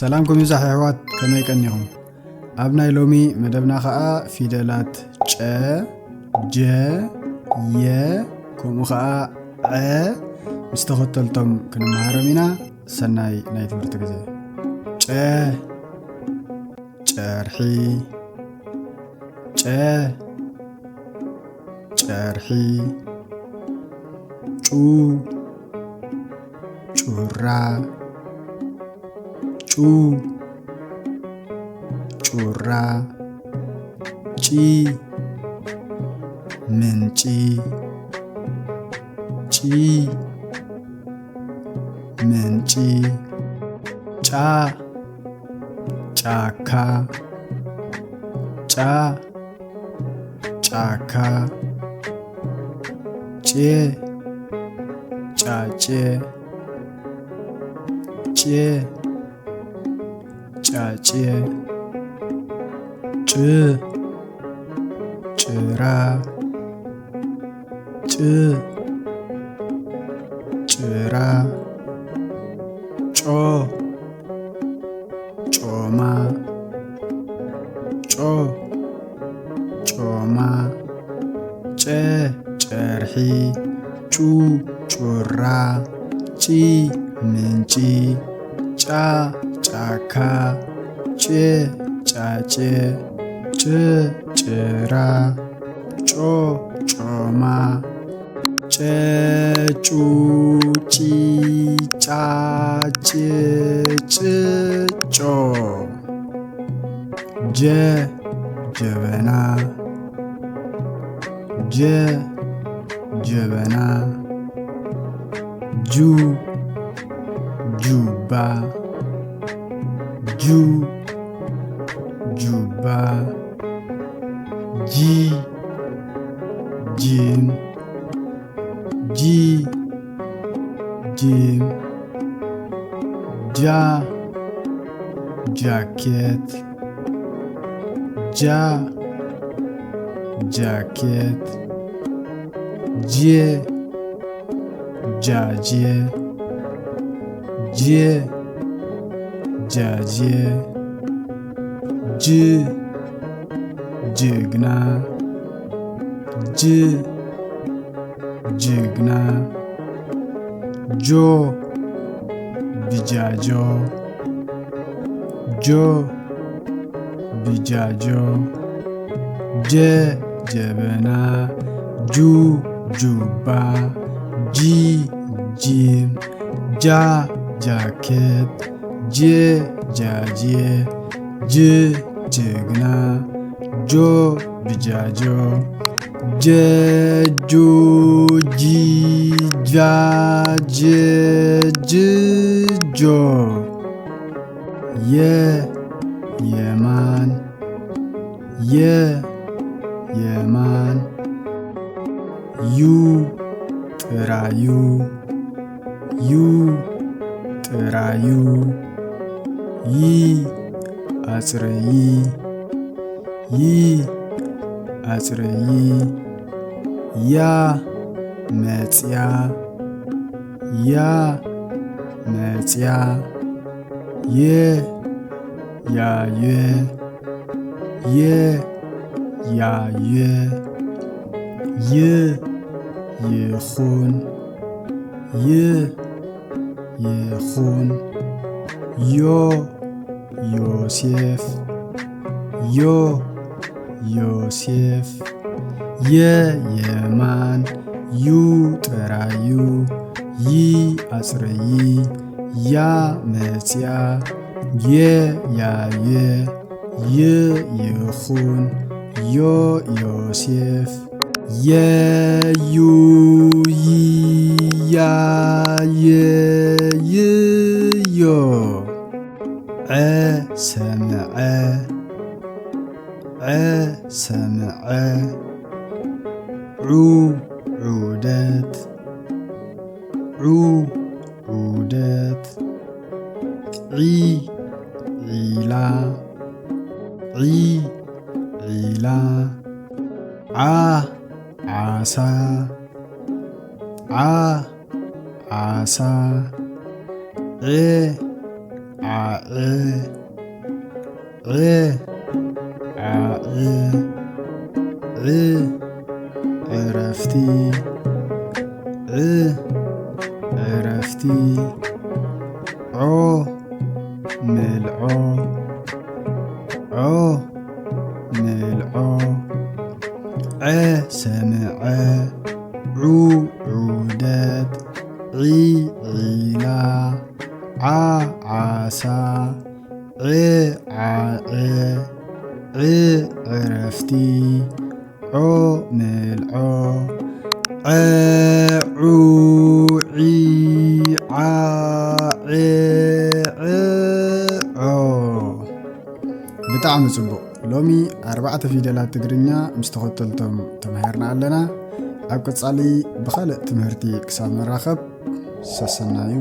ሰላምኩም ይብዛሕ ኣሕዋት፣ ከመይ ቀኒኹም? ኣብ ናይ ሎሚ መደብና ኸኣ ፊደላት ጨ፣ ጀ፣ የ፣ ከምኡ ኸኣ ዐ ምስ ተኸተልቶም ክንመሃሮም ኢና። ሰናይ ናይ ትምህርቲ ግዜ። ጨ፣ ጨርሒ፣ ጨ፣ ጨርሒ፣ ጩ፣ ጩራ፣ ጩ፣ ጩራ፣ ጪ፣ ምንጪ፣ ጪ፣ ምንጪ፣ ጫ፣ ጫካ፣ ጫ፣ ጫካ፣ ጬ፣ ጫጬ፣ ጬ፣ ጫጬ፣ ጭ፣ ጭራ፣ ጭ፣ ጭራ፣ ጮ፣ ጮማ፣ ጮ፣ ጮማ፣ ጨ፣ ጨርሒ፣ ጩ፣ ጩራ፣ ጪ፣ ምንጪ፣ ጫ፣ ጫካ፣ ጬ፣ ጫጬ፣ ጭ፣ ጭራ፣ ጮ፣ ጮማ፣ ጨ፣ ጩ፣ ጪ፣ ጫ፣ ጭ፣ ጭ፣ ጮ። ጀ፣ ጀበና፣ ጀ፣ ጀበና፣ ጁ፣ ጁባ፣ ጁ፣ ጁባ፣ ጂ፣ ጂም፣ ጂ፣ ጂም፣ ጃ፣ ጃኬት፣ ጃ፣ ጃኬት፣ ጄ፣ ጃጄ፣ ጄ፣ ጃጄ፣ ጅ፣ ጅግና፣ ጅ፣ ጅግና፣ ጆ፣ ብጃጆ፣ ጆ፣ ብጃጆ፣ ጀ፣ ጀበና፣ ጁ፣ ጁባ፣ ጂ፣ ጂም፣ ጃ፣ ጃኬት፣ ጄ፣ ጃጄ፣ ጅ፣ ጅግና፣ ጆ፣ ብጃጆ፣ ጀ፣ ጁ፣ ጂ፣ ጃ፣ ጄ፣ ጅ፣ ጆ። የ፣ የማን፣ የ፣ የማን፣ ዩ፣ ጥራዩ፣ ዩ፣ ጥራዩ፣ ይ፣ ኣጽርዪ፣ ይ፣ ኣጽርዪ፣ ያ፣ መጽያ፣ ያ፣ መጽያ፣ የ፣ ያየ፣ የ፣ ያየ፣ ይ፣ ይኹን፣ ይ፣ ይኹን፣ ዮ፣ ዮሴፍ፣ ዮ፣ ዮሴፍ፣ የ፣ የማን፣ ዩ፣ ጥራዩ፣ ይ፣ ኣጽርዪ፣ ያ፣ መጽያ፣ የ፣ ያየ፣ ይ፣ ይኹን፣ ዮ፣ ዮሴፍ፣ የ፣ ዩ፣ ይ፣ ያ፣ የ፣ ይ፣ ዮ። ዐ፣ ሰምዐ፣ ዐ፣ ሰምዐ፣ ዑ፣ ዑደት፣ ዑ፣ ዑደት፣ ዒ፣ ዒላ፣ ዒ፣ ዒላ፣ ዓ፣ ዓሳ፣ ዓ፣ ዓሳ፣ ዔ፣ ዓዒ፣ ዒ፣ ዓዒ፣ ዒ፣ ዕረፍቲ፣ ዒ፣ ዕረፍቲ፣ ዖ፣ ምልዖ፣ ዖ፣ ምልዖ፣ ዐ፣ ሰምዐ፣ ዑ፣ ዑደት፣ ዒ፣ ዒላ፣ ዓ፣ ዓሳ፣ ዕ፣ ዓዐ፣ ዕ፣ ዕረፍቲ፣ ዖ፣ ምልዖ፣ ዐ፣ ዑ፣ ዒ፣ ዓ፣ ዕ፣ ዕ፣ ዖ። ብጣዕሚ ጽቡቕ። ሎሚ ኣርባዕተ ፊደላት ትግርኛ ምስ ተኸተልቶም ተማሂርና ኣለና። ኣብ ቀጻሊ ብኻልእ ትምህርቲ ክሳብ ንራኸብ ሰሰናዩ።